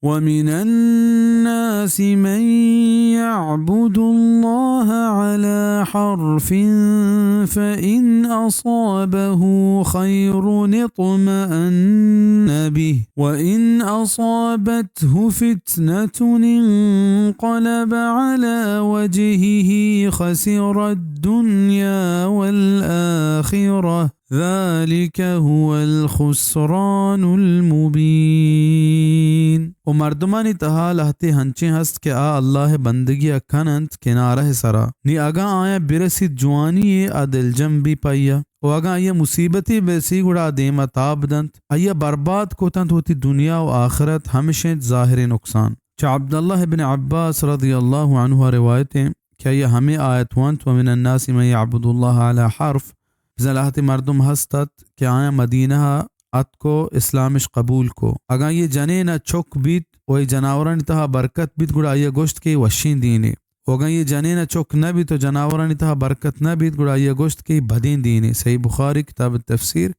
ومن الناس من يعبد الله على حرف، فإن أصابه خير اطمأن به، وإن أصابته فتنة انقلب على وجهه خسر الدنيا والآخرة، ذلك هو الخسران المبين۔ و مردمانی تہا لہتے ہنچیں ہست کہ آ اللہ ءِ بندگی ءَ کن انت کنارہ ءِ سرا۔ نی اگاں آیاں برسیت جوانی یے، آ دلجم بی پہ آئی ءَ۔ و اگاں آئی ءَ مصیبتے برسی، گڑا آ دیم ءَ تاب دنت۔ آئی ءَ برباد کت انت وتی دنیا و آخرت، ہمش انت ظاہریں نقصان۔ چہ عبداللہ ابن عباس رضی اللہ عنہ ءَ روایت انت کہ آئی ءَ ہمے آیت ونت، ومن الناس من يعبد الله على حرف، بزاں لہتے مردم ہست ات کہ آیاں مدینہ ءَ اتک و اسلامش قبول کو۔ اگاں آئی ءِ جنین ءَ چک بیت و اے جناورانی تہا برکت بیت، گڑا آئی ءَ گوشت کہ اے وشیں دینے۔ و اگاں آئی ءِ جنین ءَ چک نہ بیت و جناورانی تہا برکت نہ بیت، گڑا آئی ءَ گوشت کہ اے بدیں دینے۔ صحیح بخاری، کتاب التفسیر،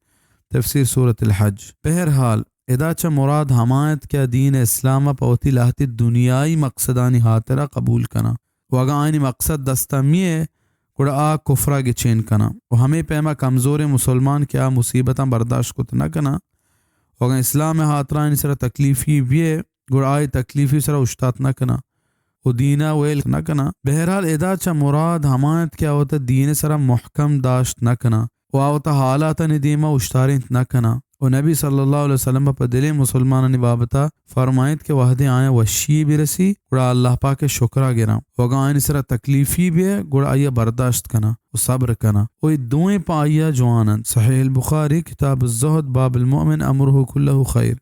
تفسیر سورۃ الحج۔ بہرحال، ادا چہ مراد ہما انت کہ آ دین اسلام ءَ پہ وتی لہتے دنیائی مقصدانی ہاترا قبول کناں۔ و اگاں آیانی مقصد دست امی ءَ، گڑا آ کفر ءَ گچین کناں۔ و ہمے پیما کمزوریں مسلمان کہ آ مصیبتاں برداشت کت نہ کناں، و اگاں اسلام ءِ ہاترا آیانی سرا تکلیفی بیئے، گڑا آ اے تکلیفی سرا اوشتات نہ کناں و دین ءَ ویل نہ کناں۔ بہرحال، ادا چہ مراد ہما انت کہ آ وتا دین ءِ سرا محکم داشت نہ کناں و آ وتا حالاتانی دیما اوشتارینت نہ کناں۔ و نبی صلی اللہ علیہ وسلم پہ دلیں مسلمانانی بابتا فرمائینت کہ وہدے آیاں وشی برسی، گڑا اللہ پاک ءِ شکرا گراں۔ و اگاں آیانی سرا تکلیفی بیئے، گڑا آئیا برداشت کناں و صبر کناں۔ و اے دوئیں پہ آئیا جوان انت۔ صحیح البخاری، کتاب الزہد، باب المؤمن امره كله خير۔